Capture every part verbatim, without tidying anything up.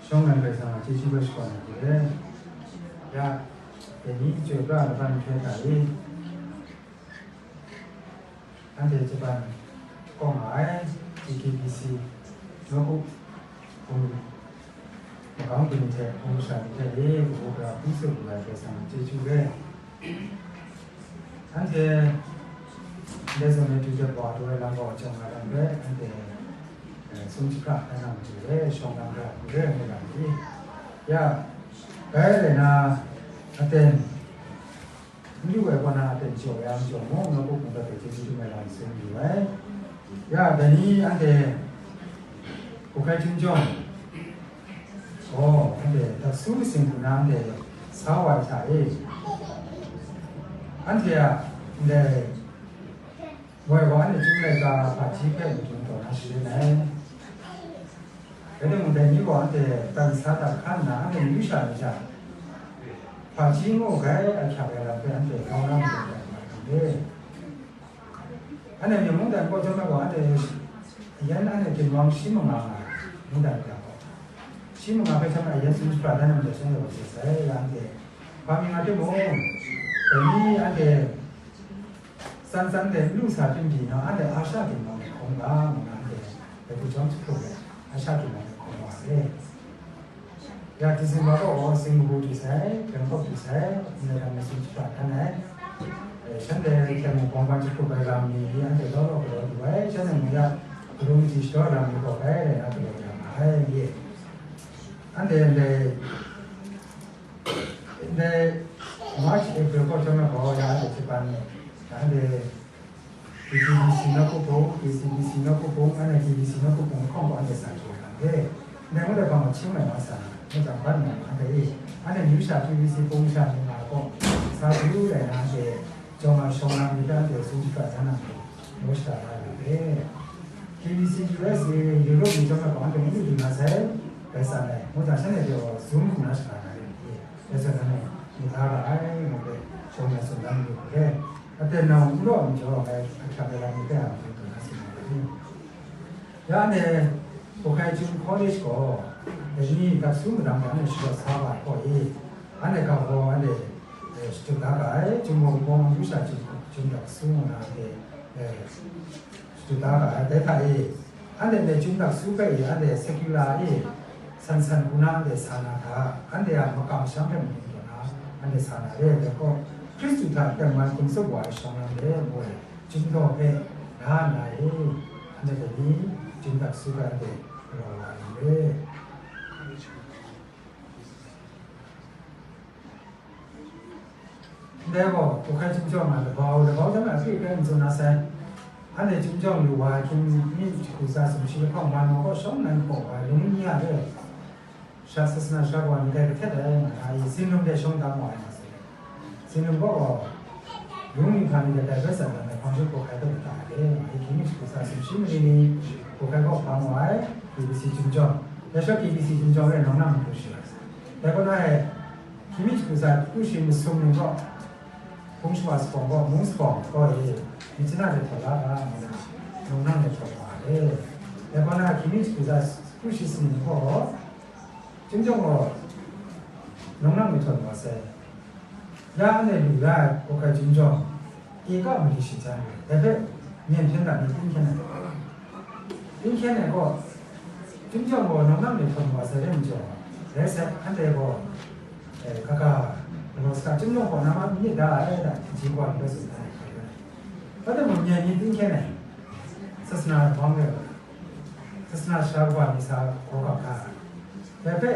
Shawng nnan Karai Kasang a chyeju hpe shakawn ai hte, ya, dai ni chyoi pra laban hkye hta e, anhte Japan kaw nga ai G K B C nawku hpung makau hpung hte hpung masha ni hte e, kabu gara hpung tsun lu ai Karai Kasang a chyeju hpe, anhte ndai zawn e du jep wa du ai lam gaw, chyawm ai lam hpe anhte, eh, sum jahkra ai na matu e, shawng lam hpe hpung re ai lam ni. Ya, bai rai na, aten, n lu ai kaw na aten jaw ya, jaw mung, nawku hpung hpe chyeju dum ai lam tsun yu ai. Ya, dai ni anhte, Hkuk Hkai Chyum Jawng, oh, anhte, Daksu Singpu na anhte sa wa ai hta e, anhte a ndai woi wa anhte Chyum laika hpaji hpe matu taw na sharin ai. Rai timung, dai ni gaw anhte tan sa hta hkan nna, anhte amyu sha ni hta hpaji ngu gai ahkyak ai lam hpe anhte grau na matu ai hta hkan de. Anhte Myen mungdan kaw chyawm ai gaw, anhte yan anhte ginwang shi manga nga ai, mungdan kaw. Shi manga hpe chyawm ai yan sumshi pra dan ai majaw, shanhte gaw hte sai, ya anhte hpa mi nga timung, dai ni anhte san san de n lu sa hpyin pyi na, anhte Asha ginwang de hkawm ga, ngu na anhte dai hku jawm jahkrum ai, Asha ginwang de hkawm wa ai. Ya, December kaw Singapore du sai, Bangkok du sai, ndai hta na sumshi pra dan ai. Eh, shanhte hkyeng mu bawng ban jahkrup ai lam ni, anhte law law galaw du ai, shanhte mung ya, Buddha mung chyi shadaw lam ni gaw bai rai na galaw ya ma ai, ye. Anhte ndai, ndai March, April kaw chyawm ai gaw ya, anhte Japan ni, anhte K B C nawku hpung, K C B C nawku hpung, anhte K B C nawku hpung lahkawng gaw anhte sa chye ai hte, ndai ngut ai hpang gaw hkying ai wa sa na, ngu jang ban nna anhte e, anhte amyu sha K B C hpung sha ni nga ai gaw, sa du ai na anhte jawng ai shawng na myit hta anhte sumshi pra dan na hte, law shada la ai hte, K B C U S A, Europe ni chyawm ai gaw anhte n lu lu na sai, bai san ai, ngu jang shanhte gaw Zoom hku na shada na re ai hte, bai san ai, myit la ra ai, ngu hpe, shawng na tsun dan lu hpe, aten nau n law ai majaw, ngai ahkyak ai lam ni hpe a matu taw na tsun ai hte, Ya, anhte Hkuk Hkai Chyum College gaw, dai ni Daksu madang de anhte shadawn sa wa ai hkaw e, anhte ga gaw anhte, eh, shadut da ga ai, Chyum Wunpawng Amyu Sha Chyum, Chyum Daksu ngu na anhte, eh, shadut da ga ai. Dai hta e, anhte ndai Chyum Daksu hpe e, anhte secular e, san san hku na anhte sa na hta, anhte a makam masham hpe matu taw na, anhte sa na re ai dai gaw, Hkristu hta tengman hkum tsup wa ai shawng lam de, ngu ai, Chyum daw hpe la nna e, anhte dai ni Chyum Daksu hpe anhte galaw wa ai lam re. Ndai gaw, Hkuk Hkai Chyum Jawng a labau, labau chyawm ai hkri hkrai n tsun na sai. Anhte Chyum Jawng lu wa ai hkying mi jahku tsa sumshi lahkawng, man gaw shawng nnan hpaw wa ai lung ni a re. Sha sasana sara kawa ni dai kahtet ai nga na i, Zinlung de shawng tam wa ai nga sai. Zinlung gaw, lung ni hpa ni de dai bai tsat dan ai hpang jahku hkrai hpe kata ai de nga i, hkying mi jahku tsa sumshi mali ni, hku hkrai kaw hpang wa ai, K B C Chyum Jawng. Dai sha K B C Chyum Jawng re nawng na matu shi ai. Dai kaw na e, hkying mi jahku tsa hku shi masum ni gaw, hpung shawa sapawng gaw, mung sapawng gaw e, myit chyeju de htaw la ga, nga na, nawng na de htaw wa ai. Dai kaw na hkying mi jahku tsa hku shi sumni gaw, Chyum Jawng gaw, nawng na maihtoi wa sai. Ya anhte lu la ai Hkuk Hkai Chyum Jawng, eka mali shi jan ai, dai hpe myen hpyen ga ni tin hkyen ai. Tin hkyen ai gaw, Chyum Jawng gaw nawng na maihtoi wa sai re majaw, rai sai, anhte gaw, eh, kaga, galaw saga, Chyum Jawng gaw na ma n myit da ai da, ji gaw ni bai tsun da ai hkrai rai. Rai timung, myen ni tin hkyen ai, sasana hpang re ai, sasana sara kaba ni sa gaw ga hkra ai. Dai hpe,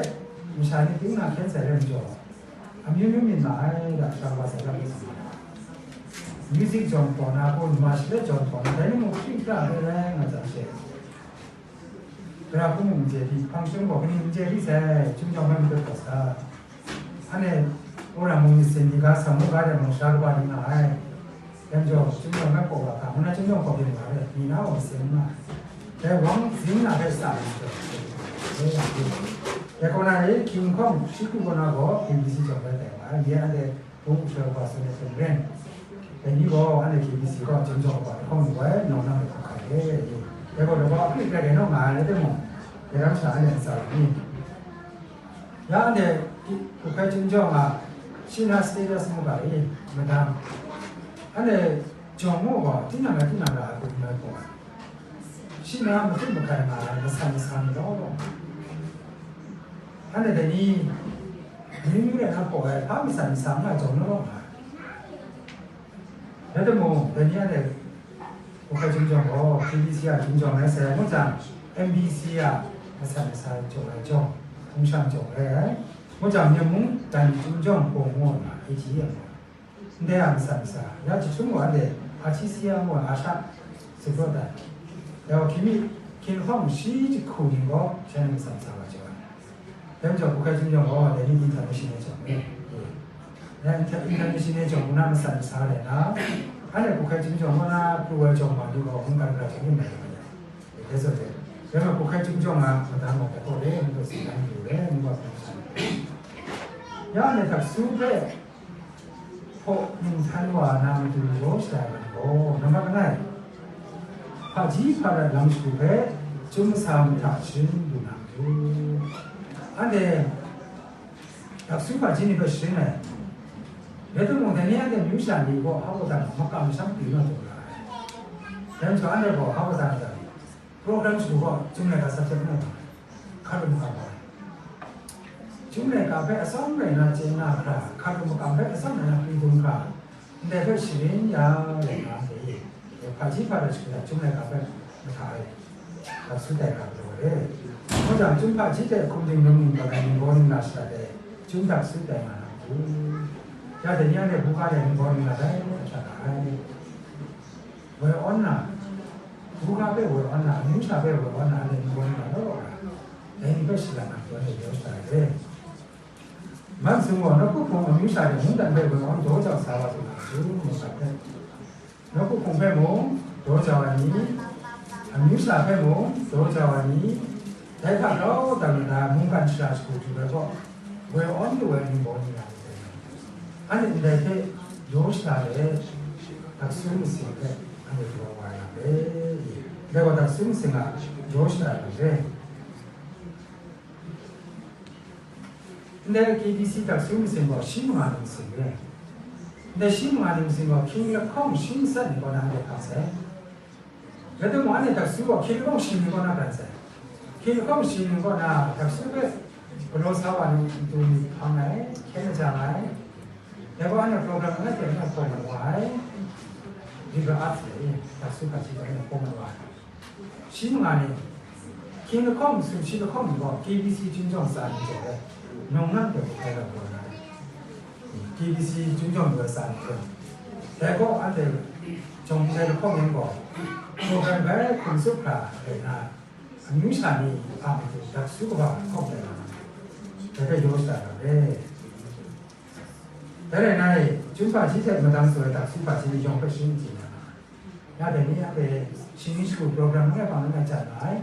masha ni ting na hkyen sai re majaw, amyu myu myit ma ai da, sara kaba sai lam hpe tsun ai. Music jawng hpaw na, ko, ma shalet jawng hpaw na, dai ni mung hkri hkra ai rai nga jang she, gara hku mung n chye hpyi, hpang chyum gaw kaning n chye hpyi sai, Chyum Jawng hpe matut hkawt sa. Anhte wora mung myit sin, ni ga, samu ga de mung sara kaba ni nga ai. Yan jaw, Chyum Jawng hpe hpaw wa hkra, ngu na Chyum Jawng hpaw byin wa ai, ni na gaw masin n nga ai. Dai wang zing na hpe sa ai majaw, dai kaw na e, hkying hkawng shi hku kaw na gaw, K B C Jawng hpe tai wa ai, ye anhte bung hkrai wa sa ai hte maren. Dai ni gaw, anhte K B C gaw Chyum Jawng hpaw ai hkawng lu ai, nawng na hpe hkawk hkai ai, dai gaw, dai gaw akli hkrai rai naw nga ai, rai timung, dai ram sha anhte n sa lu ni? Ya anhte hku hkai chyum jawng a, shi na status ngu ga e, madang. Anhte jawng mu gaw, tinang rai tinang rai a hku n rai hku ai. Shi na matu mahkai nga ai, masat masa ni law law nga ai. Anhte dai ni, amyu myu rai na hpaw ai, hpa masat masa nga ai jawng naw law nga ai. Rai timung, dai ni anhte hku hkai chyum jawng gaw, K B C a chyum jawng rai sai, ngu jang, M B C a masat masa jawng rai jawng, hpung shang jawng rai ai. Ngu jang, Myen mung dan chyum jawng hpung ngu nga, A T M ngu ai. Ndai a masat masa, ya chyum gaw anhte R T C a ngu ai, Asha Subrot ai. Ya gaw, hkying mi, hkying lahkawng shi jahku ning gaw, shanhte masat masa wa jaw ai. Dai majaw, hku hkai chyum jawng gaw, dai ni international jawng e. Ya inter-, international jawng ngu na masat masa rai na, anhte hku hkai chyum jawng ngu na pru ai jawng ma ni gaw, mungkan hkra jawng yin mai rai nga ai. Dai zawn e, dai ma hku hkai chyum jawng a madang gaw, dai gaw re, ngu gaw, tsin dan yu re, ngu gaw, hpung shang. Ya anhte hta su hpe, hpaw ninghtan wa na matu yaw shada ai lam gaw, nambat langai, hpaji hpadat lam shagu hpe, chyum masa mahta sharin lu na matu. Anhte, daksu hpaji ni hpe sharin ai. Rai timung, dai ni anhte amyu sha ni gaw, hpa gaw dan makam masham pyi naw jaw ra ai. Dai majaw, anhte gaw hpa gaw dan, program shagu gaw, Chyum laika subject n rai nga ai, hkap lu makam ai. Chyum laika hpe atsawm rai na chye na hkra, hkap lu makam hpe atsawm rai na pyi dum hkra, ndai hpe sharin ya rai nga ai. Hpaji hpadat shagu hta Chyum laika hpe mahta ai, daksu tai hkra galaw ai. Ngu jang, Chyum hpaji hte hkum ding num ning tawn ai ningbaw ningla shada ai, Chyum daksu tai nga na matu. Ya dai ni anhte buga de ningbaw ningla rai hkra ga ai. Woi awn na, buga hpe woi awn na, amyu sha hpe woi awn na, anhte ningbaw ningla law law ra, dai ni hpe shalan na matu anhte yaw shada ai re. Man sung gaw, nawku hpung amyu sha de mungdan hpe woi awn daw jau sa wa lu na matu, mungdan hpe. Nawku hpung hpe mung daw jau ai ni, amyu sha hpe mung daw jau ai ni, dai hta grau dat lu na mungkan shara shagu du ai gaw, woi awn lu ai ningbaw ningla ni dai. Anhte ndai hpe yaw shada let, daksu masing hpe anhte daw wa ai lam re. Dai gaw daksu masing a yaw shada ai lam re. Ndai K B C daksu masing gaw shi manga ni masing re. Ndai shi manga ni masing gaw hkying lahkawng shi matsat ni kaw na anhte hkang sai. Rai timung, anhte daksu gaw hkying lahkawng shi ni kaw na hkang sai. Hkying lahkawng shi ni kaw na daksu hpe galaw sa wa ni matu ni hpang ai, hkyen lajang ai. Dai gaw anhte program langai hte anhte hpaw mat wa ai. Liberal arts le, daksu hpaji gaw anhte hpaw mat wa ai. Shi manga ni, hkying lahkawng, sumshi lahkawng ni gaw K B C chyum jawng tsa ni jaw ai, nawng na hte hkrai lam taw na ai. K B C chyum jawng ni gaw tsa ni hkyen. Dai gaw anhte jawng ndai lahkawng yan gaw, program bai hkum tsup hkra rai na, amyu sha ni a matu daksu kaba hkawng tai na, dai hpe yaw shada na re. Dai rai na e, Chyum hpaji hte madang tsun ai daksu hpaji ni yawng hpe sharin chye na, ya dai ni anhte shaning shagu program langai hpang langai chya nga ai.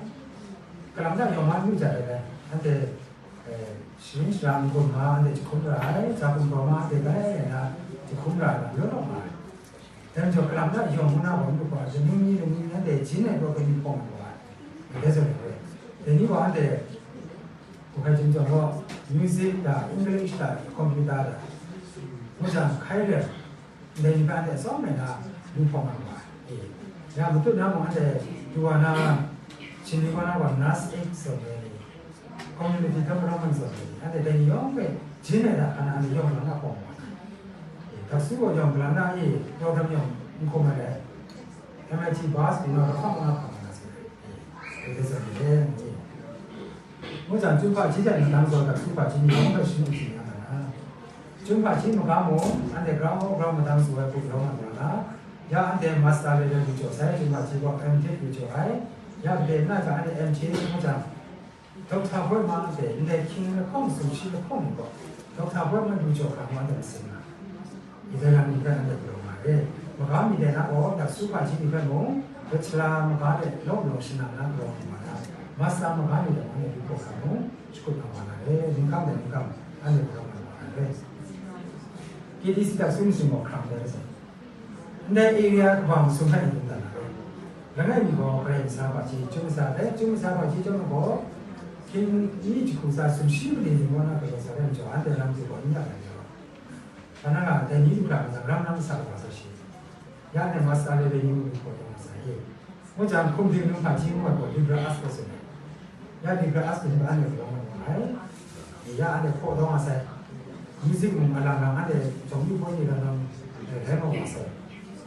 Kalam da yawng ma n lu jat ai rai, anhte, eh, sharin shara n-gun ma, anhte jahkum ra ai, ja gumhpraw ma, anhte bai rai na jahkum ra ai lam law law nga ai. Dai majaw, kalam da yawng ngu na gaw n lu hkawm ai, ningning ningning anhte jin ai gaw kani hpawng ai gaw ai. Dai zawn ai, dai ni gaw anhte hku hkai chyum jawng gaw, music da, English da, computer da, ngu jang, hkai rem, ndai ni hpe anhte atsawm rai na lu hpawng ai wa, e, ya matut na mung anhte du wa na, shingni wa na wa, nas ek zawn ai ni, community development zawn ai ni, anhte dai ni yawng hpe jin ai da hkan na anhte yawng lang na hpawng wa na, e, daksu gaw yawng galang na e, yawng dam yawng n hkum ai, M I T bus pyi naw lahkawng nga hpang nga sai, e, dai zawn ai ni, e. Ngu jang, Chyum hpaji hte madang tsun ai daksu hpaji ni yawng hpe sharin chye na nga na. Chyum hpaji maga mung, anhte grau grau madang tsun ai hku grau nga na. Ya anhte master level lu jaw sai, Chyum hpaji gaw M Tit lu jaw ai. Ya gade na jang anhte M Tit ngu jang, doctor hpoi ma anhte ndai hkying lahkawng sumshi lahkawng ni gaw, doctor hpoi ma lu jaw hkra ngu anhte masing nga. Ndai lam ni hpe anhte galaw nga re. Maga mi de na gaw, daksu hpaji ni hpe mung, bachelor maga de lawm lawm shanang na galaw nga na, master maga ni de mung, anhte lu hkawm hkra mung, shakut nga wa na re. Ninghkam de ninghkam, anhte galaw nga wa na re. K T C daksu masum gaw hkrang de sai. Ndai area kaba masum hpe ni dum dan na re. Langai mi gaw Karai Kasang hpaji, Chyum kasa hpe, Chyum kasa hpaji chyawm gaw, K Ni jahku tsa sumshi mali ni mung na galaw sa re majaw, anhte lam du gaw n ya ai majaw, hpa na nga dai ni du hkra matsam ram lam sa wa sa shi. Ya ne masa le le ni mung du gaw dawng sa ye. Mu jang hkum ding nu hpa ji ngu ai gaw liberal arts gaw sin ai. Ya liberal arts ni ba anhte galaw nga ai. Ya anhte hpaw dawng a sai. Music mung alang lang anhte jawng yu poi ni lang lang rai nga wa sai.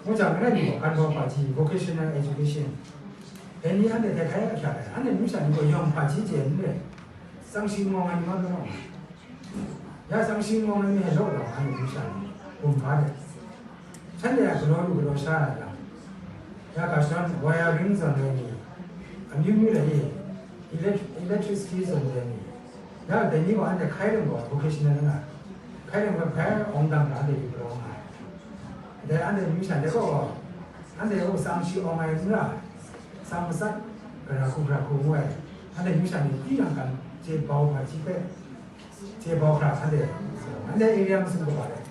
Mu jang rai ni gaw kan gaw hpa ji vocational education. Dai ni anhte dai hkai a hkya ai, anhte numsha ni gaw yawng hpaji chye n re, tsang shi ngawng ai ni ma law, ya tsang shi ngawng ai ni hte law law, anhte numsha ni gumhpa de. Shanhte a galaw lu galaw sha ai lam, ya ga shadawn wiring zawn ai ni, amyu myu de e, elec-, electricity zawn ai ni, ya dai ni gaw anhte hkai lam gaw vocational nga, hkai lam gaw hkai awng dang ga anhte yu galaw nga ai. Dai anhte numsha de gaw, anhte gaw tsang shi awng ai n ra, tsang matsat, gara hku gara hku ngu ai, anhte numsha ni tinang kan chye bau hpaji hpe, chye bau hkra anhte, anhte area masum kaba rai.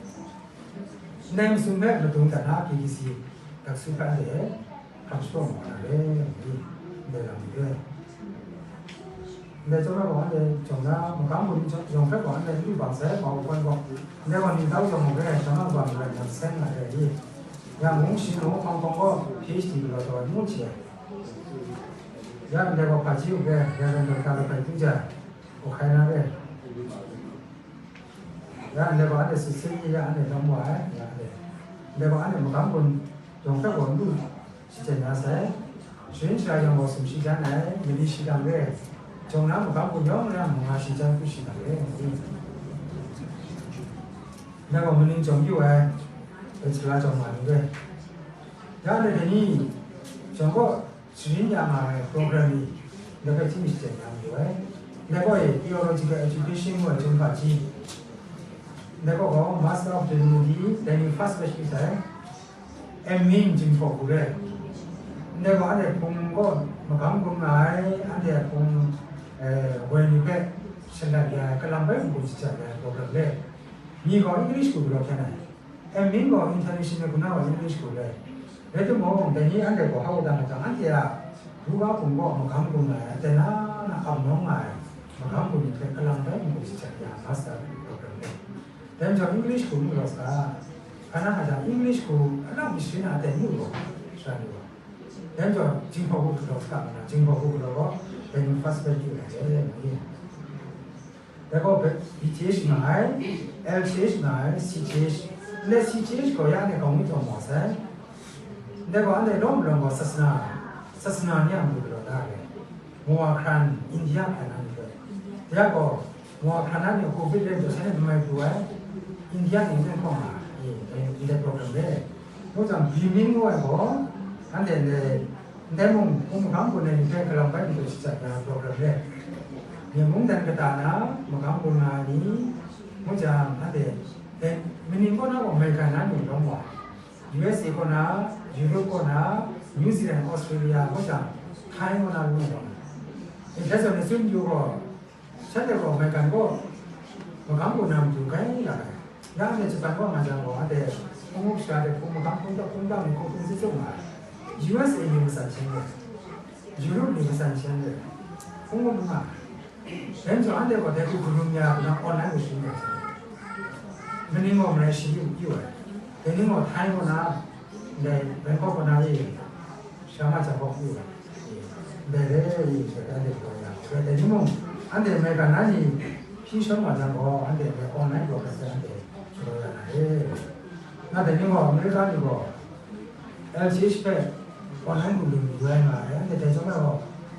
Ndai masum hpe madung dat na K B C dak su hpe anhte hkrang shapraw maw na re, ndai lam ni re. Ndai chyawm ai gaw anhte jawng na, magam gun yawng hpe gaw anhte n lu bang sai, ma-, gaw, ndai gaw ningtau jawng hpe sha ma bang rai na seng na re i. Ya mung shi nu Hong Kong gaw P H D galaw taw ai ngu hte, ya ndai gaw hpaji u hpe, ya ran dawng ta lahpai du ja, gaw hkai na re. Ya ndai gaw anhte sut sing i ya anhte lam wa ai, ya ndai, ndai gaw anhte magam gun yawng hpe gaw n lu shaten na sai. Sharin shara yawng gaw sumshi jan ai, mali shi dang re, jawng na magam gun yawng na manga shi jan hku shi dang re, ndai gaw maning jawng yu ai, bachelor jawng ma ni re. Ya ndai dai ni jawng gaw sharin ya nga ai program ni, ndai hpe hti mi shaten ya mayu ai. Ndai gaw e theological education ngu ai chyum hpaji, ndai gaw gaw Master of Divinity, dai ni first batch yu sai, M Min Jinghpaw Hku re. Ndai gaw anhte hpung gaw magam gun nga ai, anhte hpung, eh, woi ni hpe shalat ya ai, kalam bai n-gun shajat ya ai program re. Mi gaw English hku galaw hkyen ai. M Min gaw international hku na gaw English hku re. Rai timung, dai ni anhte gaw hau dan mahtang, anhte a buga hpung gaw magam gun nga ai, anhte na na ap nawng nga ai, magam gun ni hpe kalang bai n-gun shajat ya ai master program re. Dai majaw English hku n galaw saga, hpa na hta jang English hku alang myit sharin na aten mu gaw, sara ni gaw. Dai majaw Jinghpaw Hku galaw saga, nna Jinghpaw Hku galaw gaw, dai ni first batch yu ai re, ngu ni. Dai gaw B T H nga ai, L T H nga ai, C T H. Ndai C T H gaw ya anhte grau mi taw maw sai. Ndai gaw anhte lawm malawng gaw sasana, sasana ni a matu galaw da ai. Mawa hkran, India hkran na ni gaw. Ya gaw, mawa hkran na ni covid rai jaw sha ni mai pru ai. India ni n hkawng nga, e, ndai program re. Ngu jang, Bimin ngu ai gaw, anhte ndai, ndai mung, hpung magam gun ai ni hpe kalang bai n-gun shajat na program re. Ni mungdan kata na magam gun nga ai ni, ngu jang, anhte, dai, maning kaw na gaw American na ni lawm wa, U S A kaw na, Europe kaw na, New Zealand, Australia, ngu jang, Thai kaw na lu wa. E, dai zawn ni tsun yu gaw, shanhte gaw American gaw magam gun na matu grai ya ai. Ya anhte Japan kaw nga jang gaw, anhte hpung up sha de hpung magam hpung dap hpung dang ni hku hpung zit zit nga ai. U S A ni matsan sha re, Europe ni matsan sha re, hpung up nga ai. Dai majaw anhte gaw dai hku karum ya ai, kalang online hku sharin ya ai. Maning gaw marai shi yu yu ai. Dai ni gaw Thai kaw na, ndai Bangkok kaw na e, sha ma jang gaw yu ai. Ndai re, i, ndai re, ndai re, ndai re, ndai re, mung, anhte America na ni hpyi shawng wa jang gaw, anhte ndai online gaw hkrat hkrat anhte galaw ya na re. Nga dai ni gaw, America ni gaw, L T H hpe online lu lu lu ai nga ai, anhte dai chyawm ai gaw,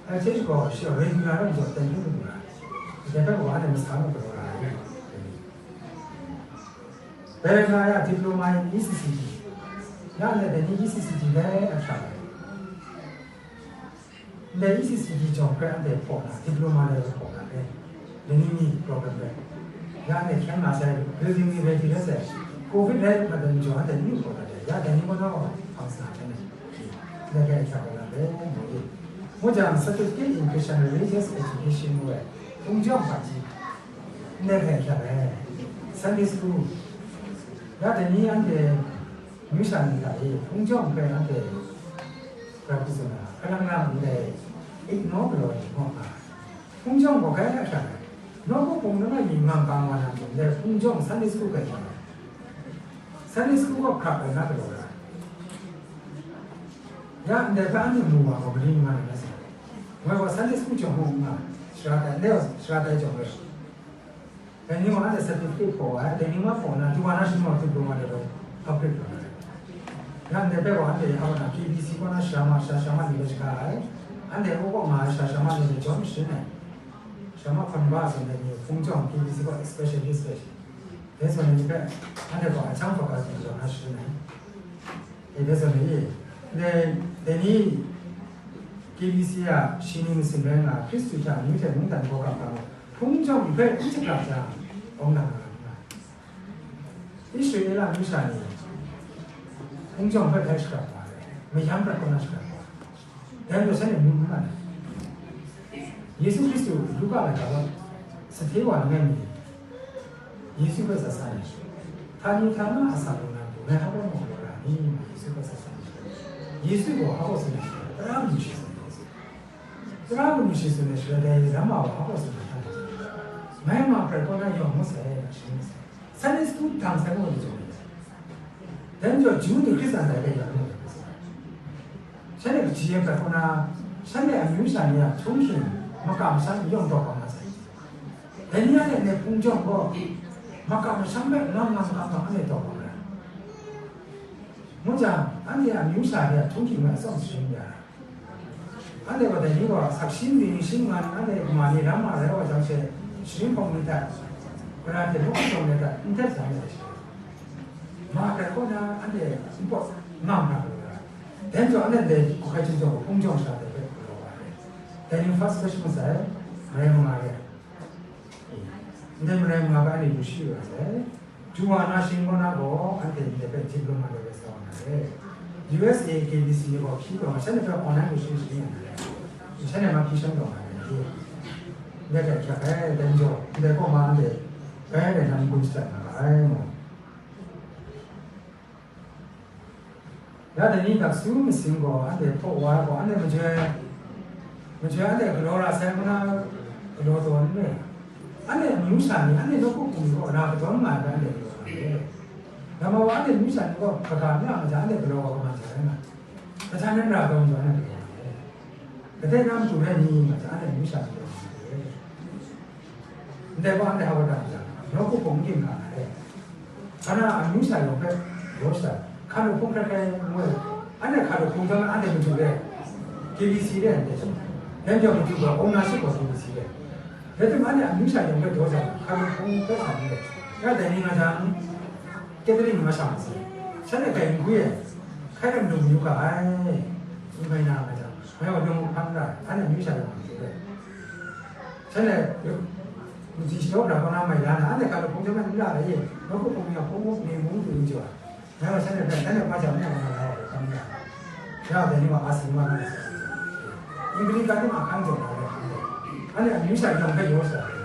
L T H gaw shi gaw regular lam jaw ten hkrum lu lu ai. Dai hpe gaw, anhte masa na galaw ra ai. Dai nga ya diploma in E C C D. Ya anhte dai ni E C C D le a hkra ai. Ndai E C C D jawng hpe anhte hpaw na, diploma level hpaw na re. Lani mi program re. Ya anhte hkyen nga sai, building ni ready rai sai, covid rai mat ai majaw anhte ning hpaw na re. Ya dai ni kaw na gaw hpang sa hkyen ai. Ndai hpe hkyak ai lam re, ngu i. Ngu jang, Certificate in Christian Religious Education ngu ai, hpung jawng hpaji, ndai hpe hkyak ai. Sunday school. Ya dai ni anhte, Myu sha ni hta e hpung jawng hpe anhte grau hku tsun ai, kalang lang ndai ignore galaw ai ni maw nga ai. Hpung jawng gaw kai hkra ai. Nawku hpung nang ai mi ngang kang wa na mung, dai hpung jawng Sunday school kai wa ai. Sunday school gaw hkrak ai na galaw ra ai. Ya, ndai hpe anhte mu wa gaw, mali nga na sa. Ngai gaw Sunday school jawng mung nga, shara tai, ndai gaw shara tai jawng rai. Dai ni wa anhte certificate hpaw ai, dai ni wa hpaw na, du wa na shi ma, du wa de bai, public lo ai. Ya, ndai hpe gaw anhte ya wa na, K B C kaw na shara ma, shara, shara ma ni bai shaga ai. Anhte kaw kaw nga ai shara, shara ma ni bai jawm sharin ai. Shara ma hpan ba sa ndai ni, hpung jawng K B C kaw specialist bai shi. Dai sa ni hpe, anhte gaw a chang hpa ga di jaw na sharin ai. E, dai sa ni, dai, dai ni K B C a shi ning sin rai nga, Hkristu hta amyu hte mungdan gaw kap kap, hpung jawng hpe n shakra jang, awng na nga nga. Israela amyu sha ni, hpung jawng hpe hkrai shakra wa ai, mayam prat kaw na shakra wa ai. Dai majaw shanhte myu n nga ai. Yesu Hkristu, Luka laika gaw, Sahte wa langai mi, Yesu hpe sa sa ai. Htani htana a sa lu na matu, ngai hpa baw mung galaw ra ni? Yesu hpe sa sa ai. Yesu gaw hpa baw tsun ai, tara matu shi tsun ai. Tara matu shi tsun ai, shara dai ram ma wa hpa baw tsun ai. Mai ma prat kaw na yawng ngut sai, na shi ngut sai. Sunday school dang sai ngut ni jawng ni. Dai majaw Ju ni Hkristan dai hpe yawng ngut ai. Shanhte kaji yen prat kaw na, shanhte amyu sha ni a htunghking makam masham yawng daw kau na sai. Dai ni anhte hpung jawng gaw, makam masham hpe ngam ngam ngam ngam anhte daw kau na. Ngu jang, anhte a amyu sha ni a htunghking hpe atsawm sharin ya ai. Anhte gaw dai ni gaw, sakshi ning shin ngan, anhte ma ni ram ma rai wa jang she, sharin hpawng ni hta, gara hte mawk hpawng ni hta, n tet sa ai. Ma hkrai kaw na, anhte n pawt ngam na lu ai. Dai majaw anhte ndai hku hkai chyum jawng gaw, hpung jawng sha de hpe galaw wa ai. Dai ni first stage masai, marai manga re. Ndai marai manga hpe anhte lu shi wa sai. Ju wa na shing kaw na gaw, anhte ndai hpe diploma level sa wa na re. U S A K B C ni gaw hpyi taw nga, shanhte hpe online lu shi shi nga na re. Shanhte ma hpyi shang taw nga re. Ndai hpe hkyak ai, dai majaw, ndai kaw ma anhte, bai rai na n gun shadat na ra ai mu. Ya dai ni daksu masing gaw, anhte hpaw wa ai gaw, anhte majoi, majoi anhte galaw ra sai ngu na galaw taw n re. Anhte amyu sha ni, anhte nawku hpung ni gaw, ra kadawn nga ai bai anhte galaw ra re. Dai majaw anhte amyu sha ni gaw, kaga n ra nga jang, anhte galaw wa kaman jang rai nga. Kaja nan ra kadawn jang anhte galaw ra re. Kadai na matu rai ni nga jang, anhte amyu sha ni gaw, Ndai gaw anhte a wada a, nawku hpung n ging nga ai. Hpa na amyu sha yawng hpe raw shadat, hkalup hpung hkrai hkrai ngu ai. Anhte hkalup hpung hta anhte madu re, K B C re, anhte dai majaw madu gaw, ownership gaw K B C re. Rai timung, anhte amyu sha yawng hpe daw jang, hkalup hpung hpe sha n re. Ya dai ni nga jang, catering masha ma si, shanhte hkrai n gwi ai, hkai ram lu mayu ga ai, n mai na nga jang, ngai gaw lung hpan ra ai, anhte amyu sha yawng hpe re. Shanhte, kaji shadaw gara kaw na mai la na, anhte hkalup hpung hte mung n ra ai, nawku hpung ni a hpung muk ni mung tu n jaw ai. Ngai gaw shanhte hpe, nanhte hpa jang n yang na la ai, hkam n ra ai. Ya dai ni wa a sing wa na, Anglican ni ma hkan jaw na ai hkam dai. Anhte amyu sha yawng hpe yaw sa ai.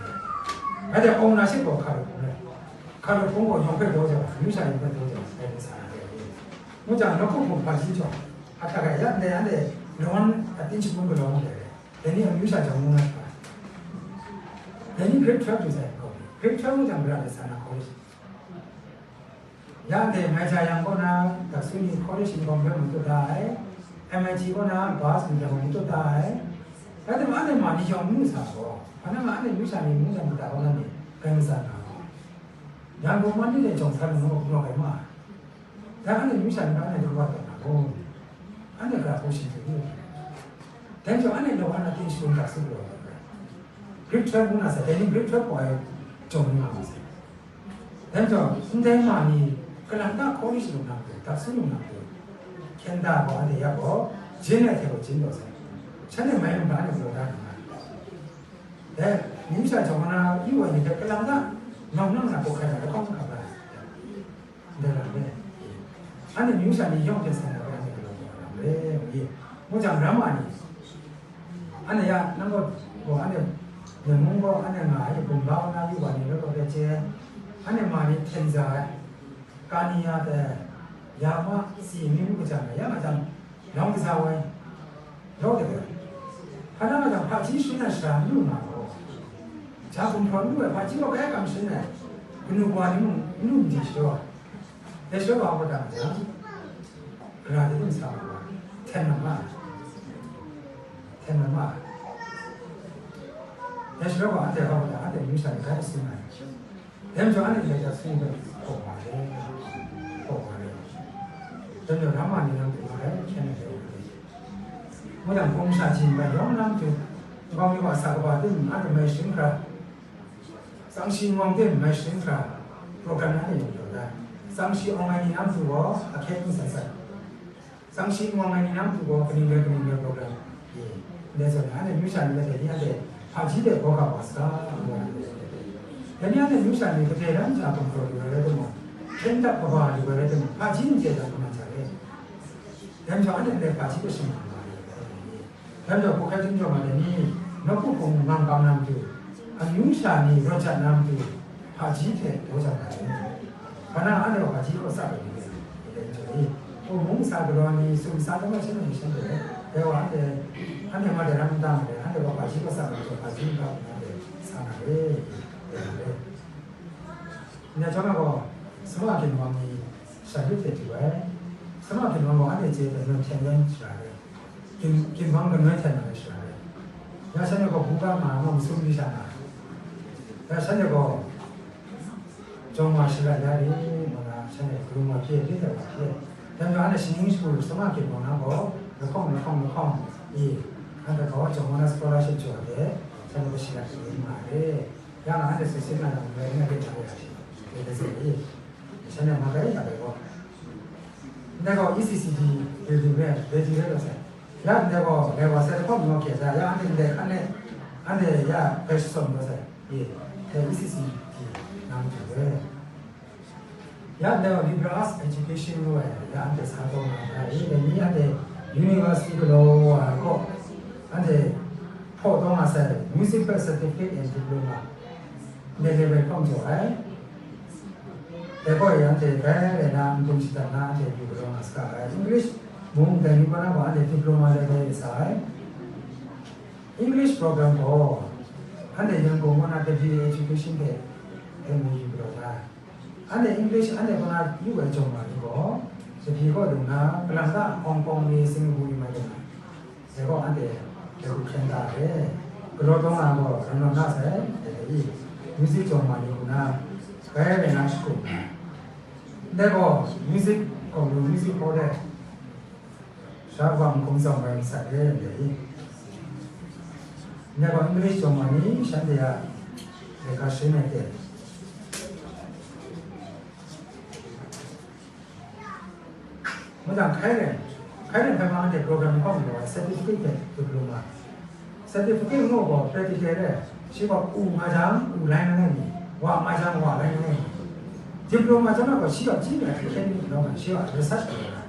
Anhte ownership gaw hkalup hpung rai. Hkalup hpung gaw yawng hpe daw jaw ai, amyu sha yawng hpe daw jaw ai, dai ni sa na ai. Ngu jang, nawku hpung hpa shi jaw, a hta gai, ya ndai anhte lawan ating shangun galaw ngu dai. Dai ni amyu sha jang ngu na hkra. Dai ni grade twelve du sai hkau ni. Grade twelve ngu jang, gara de sa na college. Ya dai mai ja yang kaw na, daksu ni college ni gaw myu tut da ai. M I T kaw na bus ni gaw myu tut da ai. Rai timung, anhte ma ni yawng n mu sa gaw, hpa na ma anhte amyu sha ni mungdan mada kaw na ni, gai matsan na gaw. Yang gaw man ni de jawng sa lu na gaw, galaw gai ma ai. Dai anhte amyu sha ni hpe anhte lung wa taw na gaw, anhte gara hkawhkam shin hte du ai. Dai majaw, anhte lawan ating shangun daksu galaw ai. Grade twelve ngu na sai, dai ni grade twelve gaw ai jawng ni nga ma sai. Dai majaw, ndai ma ni, kalang ta college lu na pru, daksu lu na pru, hkyen da gaw anhte ya gaw, jin ai hte gaw jin taw sai. Shanhte mai lu hkra anhte galaw da na nga ai. Dai, amyu sha jawng na yu ai ni hpe kalang ta, nau nang na hpaw hkai na lahkawng hkap ai. Ndai lam e, anhte amyu sha ni yawng hte sai na hpe anhte galaw wa lam re, ngu ye. Ngu jang, ram ma ni, anhte ya, nang gaw, gaw anhte, Myen mung gaw anhte nga ai, gumba kaw na yu wa ni rawt rawt de chye ai, anhte ma ni hten za ai, kani ya tai, ya ma, si mi ngu kaja ai, ya nga jang, lawng kaja wai, rawt de ai. Hpa na nga jang, hpaji sharin na shara n lu nga gaw, Sha gumhpraw n lu ai, hpaji gaw bai kam sharin ai, kanu kawa ni mung n lu n di shaw ai. Dai shaw wa hkawt da ma jang, gara de dim sa wa, hten lam ma ai, hten lam ma ai. Dai shaw wa anhte hkawt da, anhte amyu sha ni bai tsun ai. Dai majaw anhte ndai hta sung ai, hpaw nga re, hpaw nga re. Dai majaw ramma ni lam hte nga rai hkyen ai hte nga re. Mung dang gumsha jin bai yawng na matu, nkau mi wa sa kaba tim anhte mai sharin hkra, tsang shi nwang tim mai sharin hkra, program na hte yawng jaw da. Tsang shi awng ai ni na matu gaw ahkyen ning sai sai. Tsang shi nwang ai ni na matu gaw kaning rai kaning rai program. Ye, ndai zawn na, anhte amyu sha ni bai ni anhte hpaji hte gaw ga wa saga, ngu ai. Dai ni anhte amyu sha ni kadai lam ja gumhpraw lu ai rai timung, hkyen dap kaba lu ai rai timung, hpaji n chye dan kaman ja re. Dai majaw anhte ndai hpaji hpe shing nga ma ai. Dai majaw, hku hkai chyum jaw ma ai ni, nawku hpung ngang kang na matu, amyu sha ni rawt jat na matu, hpaji hte daw jang ai. Hpa na anhte gaw hpaji kaw sa ai ni, dai jaw i, hku mung sa galaw ni, sum sa taw ai shanhte ni shanhte, dai wa anhte, anhte ma dai ram n ta ma dai, anhte gaw hpaji kaw sa ai majaw, hpaji n ta ai, anhte sa na re, dai re. Ndai chyawm gaw, Sama Ginwang ni sha hkrit hte du ai. Sama Ginwang gaw anhte chye ai hte nan hten yan shara ai. Gin-, Ginwang ganoi hten na ai shara ai. Ya shanhte gaw buga nga ai, masum ni sha nga ai. Ya shanhte gaw jawng wa shalat ya ri, ngu na shanhte galum wa hpyi ai, hpyi ai wa hpyi ai. Dai majaw anhte shaning shagu Sama Ginwang na gaw lahkawng, lahkawng, lahkawng i, anhte gaw jawng wa na scholarship jaw ai hte, shanhte gaw shalat shaning nga ai. Ya nga anhte sut sin nga yang, ngai ngai hpe hta ya shi, dai hte seng i, shanhte ma kai ya bai gaw. Ndai gaw E C C D building re, ready re lo sai. Ya ndai gaw, ndai gaw sai lahkawng nawng hkye sai, ya anhte ndai hkan e, anhte ya bai shatsawm lo sai. Ye, dai E C C D nang hte re. Ya ndai gaw liberal arts education ngu ai, ya anhte sa taw nga ai, dai ni anhte university galaw wa ai gaw, anhte hpaw taw nga sai, music hpe certificate and diploma, ndai level hkawng jaw ai. Dai gaw e anhte bai rai na, n-gun shadat na, anhte yu galaw nga saga ai. English mung dai ni kaw na gaw anhte diploma level e sa ai. English program gaw, anhte Yangon kaw na W A education hte M O U galaw da ai. Anhte English anhte kaw na yu ai jawng ma ni gaw, Japan kaw lung na, Canada, Hong Kong ni, Singapore ni mai lu na, dai gaw anhte dai hku hkyen da ai. Galaw taw nga gaw, ram ram na sai, dai dai i, music jawng ma ni hku na, bai rai na shagun na. Ndai gaw, music gaw lu, music hall de, sha wa n hkum tsawm ai masat re ndai i. Ndai gaw English jawng ma ni shanhte a laika sharin ai hte. Mung dang hkai ren, hkai ren hpe ma anhte program hkawng gaw certificate hte diploma. Certificate ngu gaw practical re, shi gaw u nga jang u lai nga ai ni, wa nga jang wa lai nga ai ni. Diploma chyawm gaw shi gaw chyi ai hte hkyen mi galaw nga, shi gaw research galaw nga.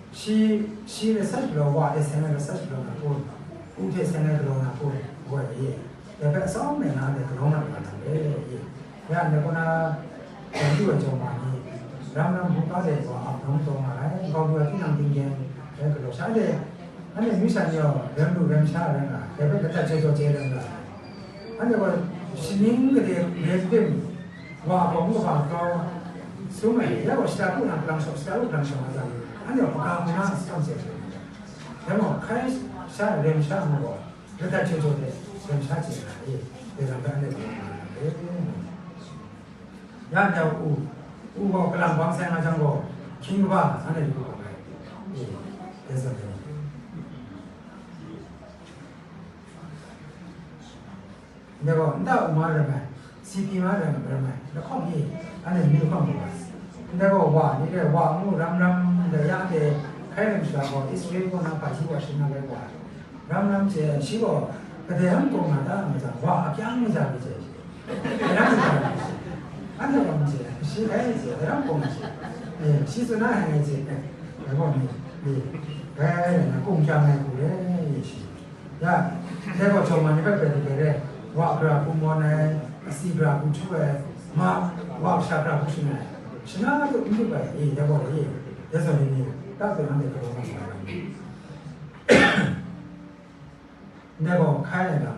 Shi, shi research galaw, wa hte seng ai research galaw na kun, u hte seng ai galaw na kun, ngu ai ni, dai hpe atsawm e nga ai galaw na nga na re, i. Ya, ndai kaw na, dai du ai jawng ma ni, ram ram hkungga de wa ap nawng taw nga ai, nkau du ai tinang tinggen, dai galaw sha de, anhte amyu sha ni gaw, rem lu rem sha rai nga, dai hpe lata chye taw chye rai nga, anhte gaw shaning gade rai tim, wa bawng kaba grau sum ai, ya gaw shata du na galang shawk, shata du galang shawk nga jang, anhte gaw hpaga hpung na atsawm chye rai nga. Dai gaw hkai sha rem sha ngu gaw, lata chye taw de, rem sha chye nga ai, dai lam hpe anhte gaw nga ai. Ya ndai u, u gaw kalang bang sai nga jang gaw, hkying kaba anhte lu ai. E, dai zawn e. Ndai gaw, nta u ma ram ai, C P ma ram, ram ai, lahkawng e, anhte myu lahkawng lu ai. Ndai gaw, wa ni re, wa ngu ram ram, ndai ya anhte hkai lam sha gaw, Israel kaw na hpaji wa sharin na rai wa ai. Ram ram chye, shi gaw kadai ram kawng na ta nga jang, wa akyang maja mi chye shi. Kadai ram maja mi chye. Anhte gaw n chye, shi bai chye, kadai ram kawng chye. Eh, shi tsun na hai ngai chye, eh, dai gaw mi, mi, bai rai na, kung kyang ai hku re, ye shi. Ya, dai gaw jawng ma ni hpe prai dai re, wa gara hku mawn ai, asi gara hku htu ai, ma, wa kasha gara hku shing ai, shana tu n lup ai, e, dai gaw re, dai zawn ni ni, ta tu anhte galaw na ma ai. Ndai gaw hkai ai lam,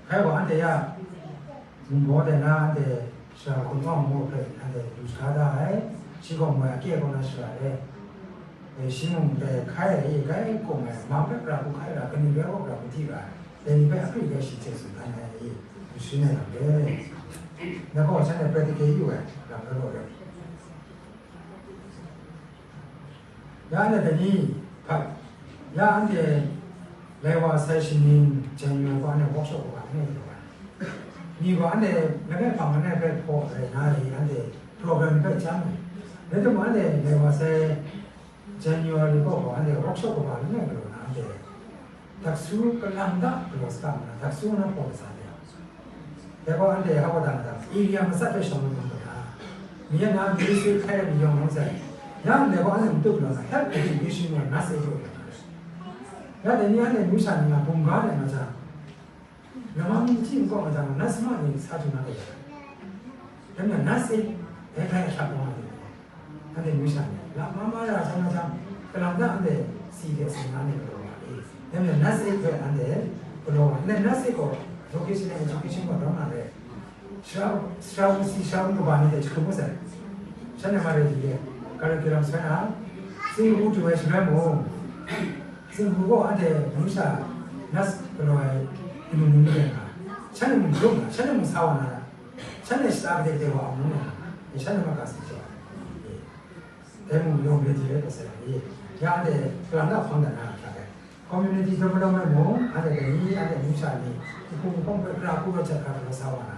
hkai gaw anhte ya, Mungbaw de na anhte shara hkun awng mu hpe anhte du shaga da ai, shi gaw moi akye kaw na shara re. E, shi mung dai hkai ai e, gai hkum ai, mang hpe gara hku hkai ra, kanu rai gaw gara hku di ra, dai ni hpe akri rai shi hte tsun dan ai e, du sharin ai lam re. Na gaw shanhte practical yu ai lam rai gaw re. Ya anhte dai ni hpat, ya anhte lai wa sai shaning January gaw anhte workshop gaw anhte yu ai. Ni gaw anhte langai hpang langai hpe hpaw rai na ri anhte program hpe chyam ai. Rai timung, anhte lai wa sai January gaw gaw anhte workshop kaba langai galaw na anhte daksu kalang da galaw sa mu na, daksu na hpaw mat sa de. Dai gaw anhte hpa wa dang dang, area matsat hpe shawng lu hkrum na, mi ya na mi swi hkai ai mi yawng yawng sai, ya ndai gaw anhte matu galaw na, health education wa na sai jaw lu na. Ya dai ni anhte amyu sha ni nga bum ga ai nga jang, lama mi chyi n kaw nga jang, na sma ni sa du na kau ya. Dai mi na sai, dai hkai a shak wa nga jang. Anhte amyu sha ni, la ma ma ra sa na jang, kalang da anhte si de si na ni galaw wa i. Dai mi na sai hpe anhte galaw wa, na sai gaw vocational education gaw daw na re. Sara, sara wungsi, sara wung kaba ni hte jahkrum mat sai. Shanhte ma rai di re, curriculum soi na, Tsinghku du ai shaloi mung, Tsinghku gaw anhte amyu sha nas galaw ai kanu ni rai nga, shanhte mung jaw nga, shanhte mung sa wa na, shanhte shata kadai kadai wa a mu na, shanhte ma ga si jaw ai. Dai mung yawng rai di rai hpe sai ai. Ya anhte kalang da hpang dat na hkra ai. Community development mung, anhte dai ni, anhte amyu sha ni, jahkrum jahkrum hpe gara hku rawt jat hkra galaw sa wa na,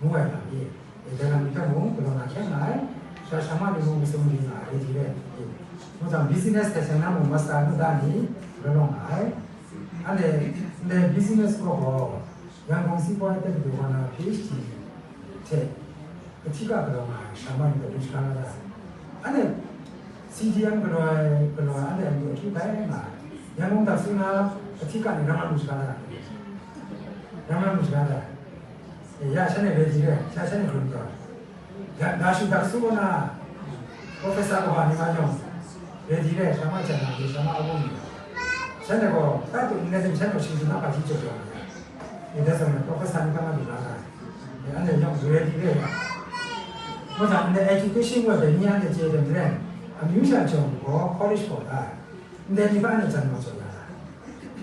ngu ai lam i. E, dai lam ni hpe mung galaw na hkyen nga ai, sara sara ma ni mung masum di nga ai, rai di rai i. Ngu jang, business hte seng na mung master nu da ni galaw nga ai. Anhte ndai business gaw gaw, Yangon Sipoi Tengdu gaw na P H D hte, ahti ga galaw nga ai, sara ma ni hpe du shaga la da ai. Anhte C D M galaw ai, galaw ai, anhte a matu ahkyu bai nga ai. Yangon daksu na ahti ga ni rang rang lu shaga la ai. Rang rang lu shaga la ai. E, ya shanhte ready re, sha shanhte hkrum taw ai. Ya, dashu daksu na, professor kaba ni ma yawng, ready re, sha ma jan na, sha ma a wung ni. Shanhte gaw, ta tu nna dim shanhte gaw shingju na hpa shi jaw jaw na. E, that's why professor ni kang a lu la na. E, anhte yawng ready re ya. Ngu jang, anhte education wa dai ni anhte chye dem re. Amyu sha jawng gaw college gaw da. Ndai ni hpa anhte jan gaw jaw ya na.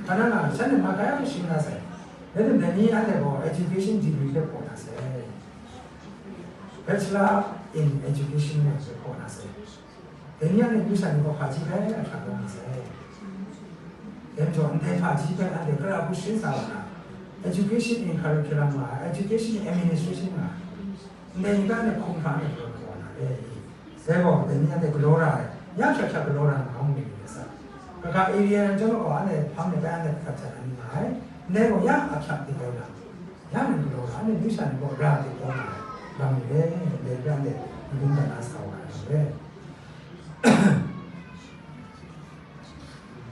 Hpa na nga, shanhte ma kai a shing na sai. Rai tim, dai ni anhte gaw education degree hpe hpaw na sai. Bachelor in Education ngu ai hpe hpaw na sai. Dai ni anhte amyu sha ni gaw hpaji hpe ahkyak kau na sai. Dai majaw, ndai hpaji hpe anhte kara hku sharin sa wa na, education in curriculum nga ai, education in administration nga ai, ndai ni hpe anhte hkrum hkra anhte galaw kau wa na re i? Dai gaw, dai ni anhte galaw ra ai, ya hkyak hkyak galaw ra ai mahkra ni rai sa. Kaga area rai chyawm gaw, anhte hpang de bai anhte hkrat hkrat ai ni nga ai, ndai gaw ya ahkyak di kau na. Ya nang galaw ga, anhte amyu sha ni gaw ra ai hte taw na lam ni re, ndai hpe anhte n-gun dat na sa wa ai lam re.